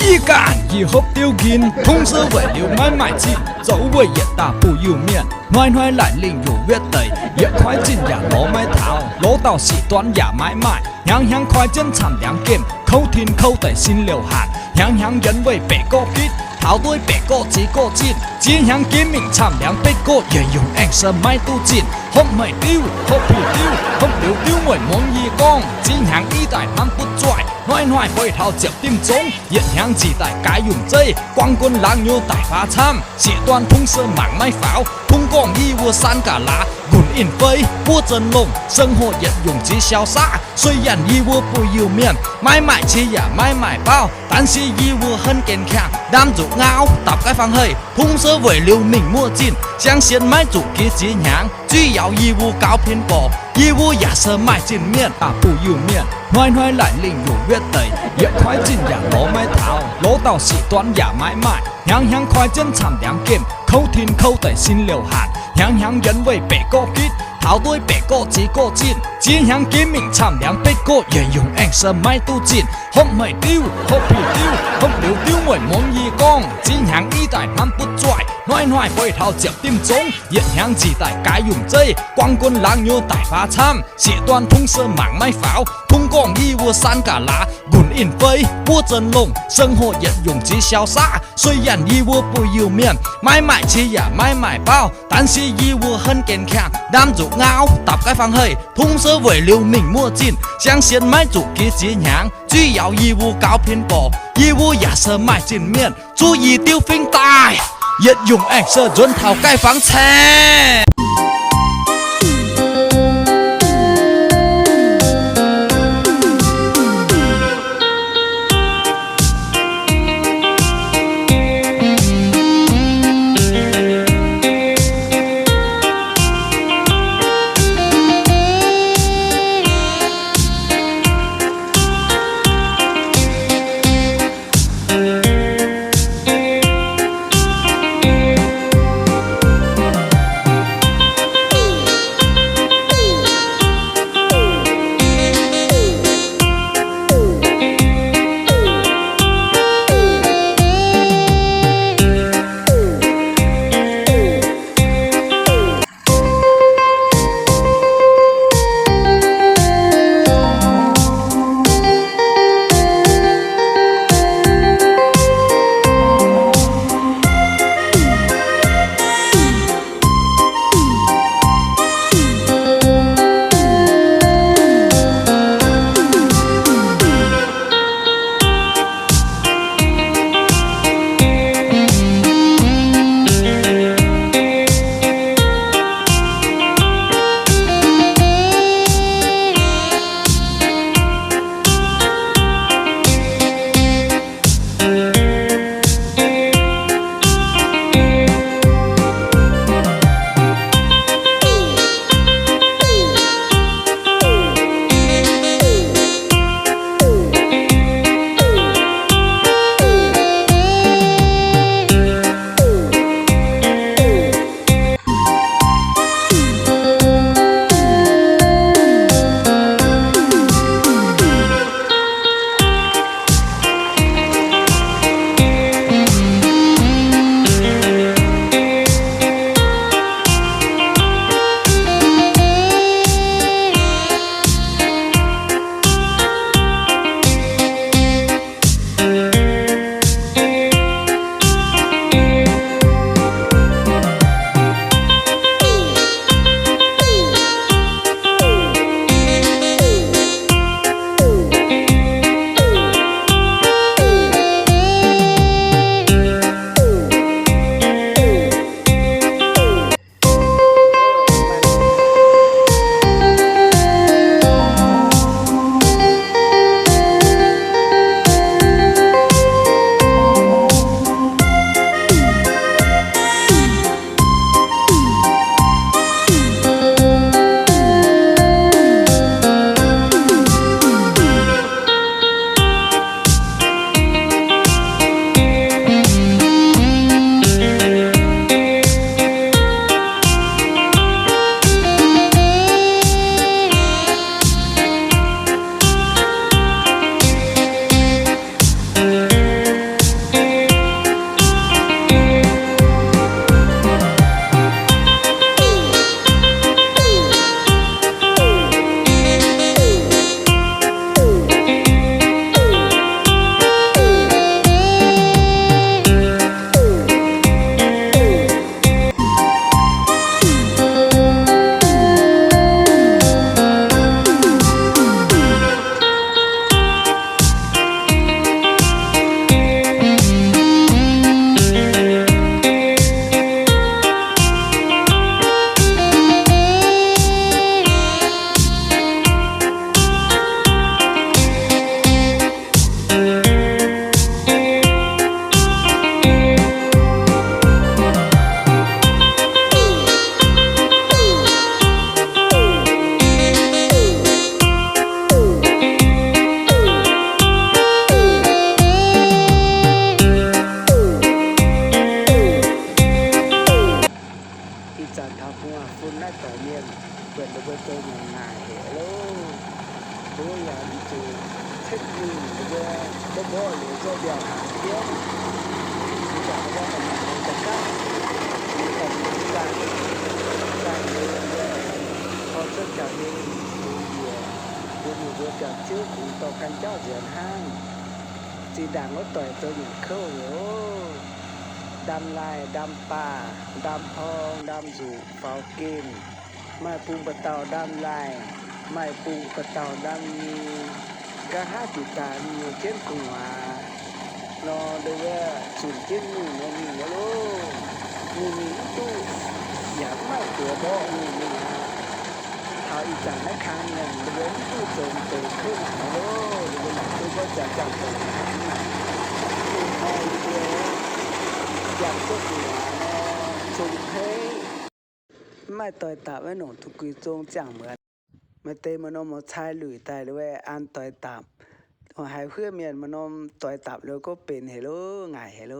Ih ganh yie hopv diuv nqin, tungv se weic liuz maiv maaih zinh, zoux wuov yietc dauh buiv Iu-Mienh, hnoi-hnoi laaic lingh nyungc wetv deix, yietc koiv zinh yaac lorz maiv taux, lorz dauh sic duan yaac maiv maaih, hnyangx-hnyangx koi jienv camv-liangx gemh, kouv tin kouv deic sin liouh hatc, hnyangx-hnyangx yienx weih baeqc gorqv gitv, taux dueiv baeqc gorqv ziex gorqv zinh, ziex hnyangx ginv mingh camv-liangx betv gorqv yietc nyungc aengx se maiv duqv zinh, hopv meih diuv, hopv puix diuv, hopv liuz diuv weic muangx yie gorngv, ziex hnyangx i daaih hnamv butv zuaih, hnoi-hnoi fei taux ziepc dimv zongx, yietc hnyangx nzic daaih gaaix yungh zeiv, guangv guon laangz nyuoz daic faaux camv, siec duan tungv se mangc maiv faaux, tungv gorngv yie wuov saan ga'laax, nqunc in fei, buov zon longh, seung hoh yietc yungc ziex siau saav, sueih yanh yie wuov buiv Iu-Mienh, maiv maaih cie yaac maiv maaih baauv, 但是 yie wuov henv gen kiangh, ndaamv nzuqc ngauv, dapc gaih fangx heih, tungv se weic liuz mingh muoqv zinh, siang sienx maiv zuqc jiex ziex hnyangx, zuiv yauz yie wuov gaux pin borqc, yie wuov yaac se maaih zinh mienh, daaih buiv Iu-Mienh, hnoi-hnoi laaic lingh nyungc wetv deix, yietc koiv zinh yaac lorz maiv taux, lorz dauh sic duan yaac maiv maaih, hnyangx-hnyangx koi jienv camv-liangx gemh, kouv tin kouv deic sin liouh hatc, hnyangx-hnyangx yienx weih baeqc gorqv gitv, taux dueiv baeqc gorqv ziex gorqv zinh, ziex hnyangx ginv mingh camv-liangx betv gorqv yietc nyungc aengx se maiv duqv zinh, hopv meih diuv, hopv puix diuv, hopv liuz diuv weic muangx yie gorngv, ziex hnyangx i daaih hnamv butv zuaih, hnoi-hnoi fei taux ziepc dimv zongx, yietc hnyangx nzic daaih gaaix yungh zeiv, guangv guon laangz nyuoz daic faaux camv, siec duan tungv se mangc maiv faaux, tungv gorngv yie wuov saan ga'laax, nqunc in fei, buov zon longh, seung hoh yietc yungc ziex siau saav, sueih yanh yie wuov buiv Iu-Mienh, maiv maaih cie yaac maiv maaih baauv, 但是 yie wuov henv gen kiangh, ndaamv nzuqc ngauv, dapc gaih fangx heih, tungv se weic liuz mingh muoqv zinh, siang sienx maiv zuqc jiex ziex hnyangx, zuiv yauz yie wuov gaux pin borqc, yie wuov yaac se maaih zinh mienh, zuov yie diuv fingx daaih, yietc yungc aengx se nzuonx taux gaih fangx caeqv. mbiaauc hnaangx jienv, mbuo jangx mbuo ganh maaih mangc mbuo jangx gaav, mbuo ganh mangc zaangh, zaangh liuz mbuo tor cuotv jauv-heng, kungx njiec, mbuo mingh mbuo biauv-ziouv kungx dorh ganh jauv nzuonx hnangv. Zinh ndaangc wuov doic zoux nyanc kouv heuc, ndamv-laaih, ndamv-baac, ndamv-horng, ndamv-nzuqc, faaux gemh, maaih bung ba'dauh ndamv-laaih, maaih bung ba'dauh ndamv-nyei, nqa'haav diqc daaih mingh jienv gu'nguaaz nor, nduov wuov zunc jienv nyungc nor mingh wuov loh. Nyungc mingh mv duqv, yaac mv maaih buoz mborqv nyungc mingh aqv. Taux ih zanc naaiv kang mienh nduov wuov mv duqv zoux deix kouv naaic wuov loh. Nduov wuov naaic duqv gorngv jaax jangx doic naaic mv naaic, mingh hnoi nduov wuov jangx jienv gu'nguaaz nor, zong hneiv, mv maaih doix dapc wuov nongc duqv guix zong ziangh muonz. Maaih deix maaih norm cai luic daaih nduov wuov an doix dapc. Haiz huov mienh maaih norm doix dapc nduov gorngv benx haic loh, ngaaic haic loh.